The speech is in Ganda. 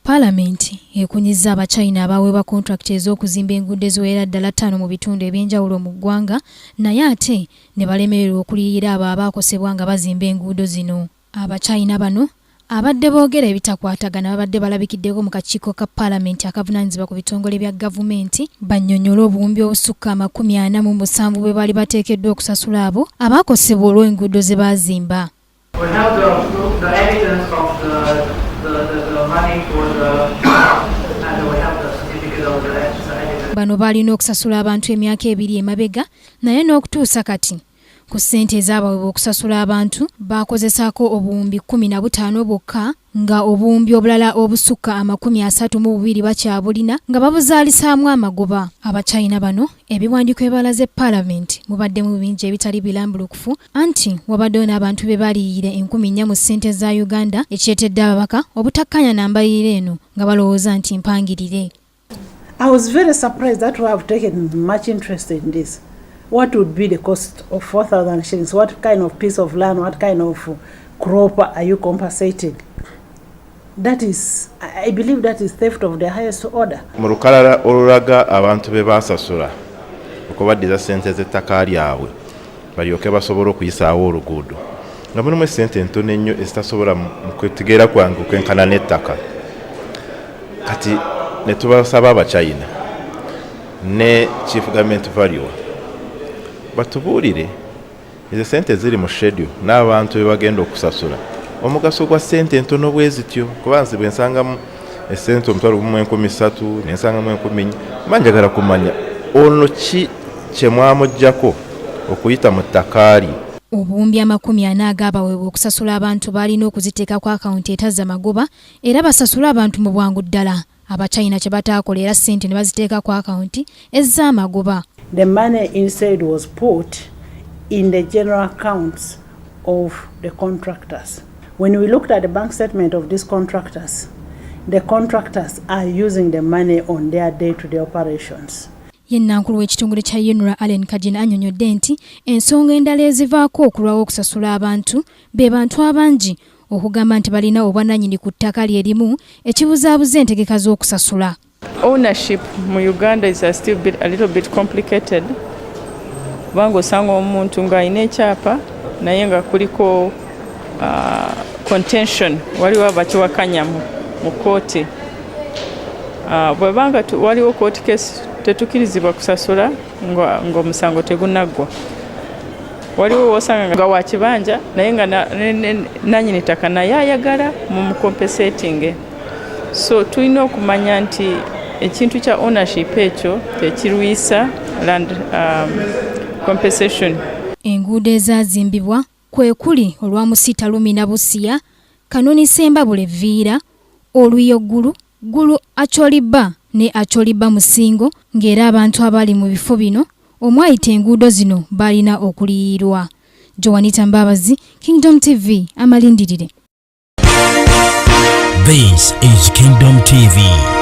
Paalamenti ekunyizza Abachina abaweebwa kontulakiti ez'okuzimba enguudo eziwerera ddala ttaano mu bitundu eby'enjawulo mu ggwanga naye ate ne balemererwa okuliyirira abo abaakosebwa nga bazimba enguudo zino. Abachina bano abadde boogera ebitakwatagana babadde balabikiddeko mu kakiiko ka Paalamenti akavunaanyizibwa ku bitongole bya gavumenti bannyonnyole obuwumbi obusukka 47 bwe baali bateekeddwa okusasula abo abaakosebwa olw'enguudo ze baazimba. We have the evidence of the money for the, and we have the certificate of the evidence. Bano baalina okusasula abantu emyaka 2 emabega naye n'okutuusa kati ku ssente ezaabaweebwa okusasula abantu baakozesaako obuwumbi 15 bwokka nga obuwumbi obulala obusukka 32 bakyabulina nga babuzaalisaamu amagoba. Abachina bano ebiwandiiko ebalaze Paalamenti mubaddemu bingi ebitali birambulukufu anti wabaddewo n'abantu be baliyirira 4,000 mu ssente za Uganda ekireetedde ababaka obutakkaanya na mbalirira eno nga balowooza nti mpangirire. I was very surprised that we have taken much interest in this. What would be the cost of 4,000 shillings? What kind of piece of land, what kind of crop are you compensating? That is, I believe that is theft of the highest order. Mu lukalala olulaga abantu be baasasula okubaddiza ssente z'ettaka lyabwe balyoke basobole okuyisaawo oluguudo nga mulimu essente entono ennyo ezitasobola mu kutegeera kwange okwenkana n'ettaka. Kati ne tubasaba Abachina ne Chief Government Valuer batubuulire ezo sente ziri mu schedule n'abantu be bagenda okusasula omugaso gwa ssente entono bwe zityo, kuba nze bwe nsangamu essente 13,000 nensangamu 4,000 mba njagala kumanya ono ki kye mwamuggyako okuyita mu ttaka lye. Obuwumbi 40 agaabaweebwa okusasula abantu baalina okuziteeka ku akawunti etazza magoba era basasule abantu mu bwangu ddala. Abachina kye bataakola era ssente ne baziteeka ku akawunti ez'amagoba. The money instead was put in the general accounts of the contractors. When we looked at the bank statement of these contractors, the contractors are using the money on their day-to-day operations. Ye nnankulu w'ekitongole kya UNRA Allen Kagina annyonnyodde nti ensonga endala ezivaako okulwawo okusasula abantu be bantu abangi okugamba nti balina obwannannyini ku ttaka lye limu ekibuzaabuza entegeka z'okusasula. Ownership mu Uganda is still a little bit complicated kubanga osanga omuntu ng'alina ekyapa naye nga kuliko contention, waliwo abakiwakanya mu kooti. Bwebanga waliwo court case, tetukirizibwa kusasula ng'omusango tegunaggwa. Waliwo wosanga nga wakibanja naye nga nanyini ttaka naye ayagala mumucompensating. So tulina okumanya nti ekintu kya ownership ekyo tekirwisa land compensation. Enguudo ezaazimbibwa kwe kuli olwa Musita Lumina Busia, Kanoni Sembabule Viira, Olwiyo Ggulu, Ggulu Acholiba ne Acholiba Musingo, ng'era abantu abali mu bifo bino omwayita enguudo zino balina okuliyirwa. Joanita Mbabazi, Kingdom TV, amalindirire. This is Kingdom TV.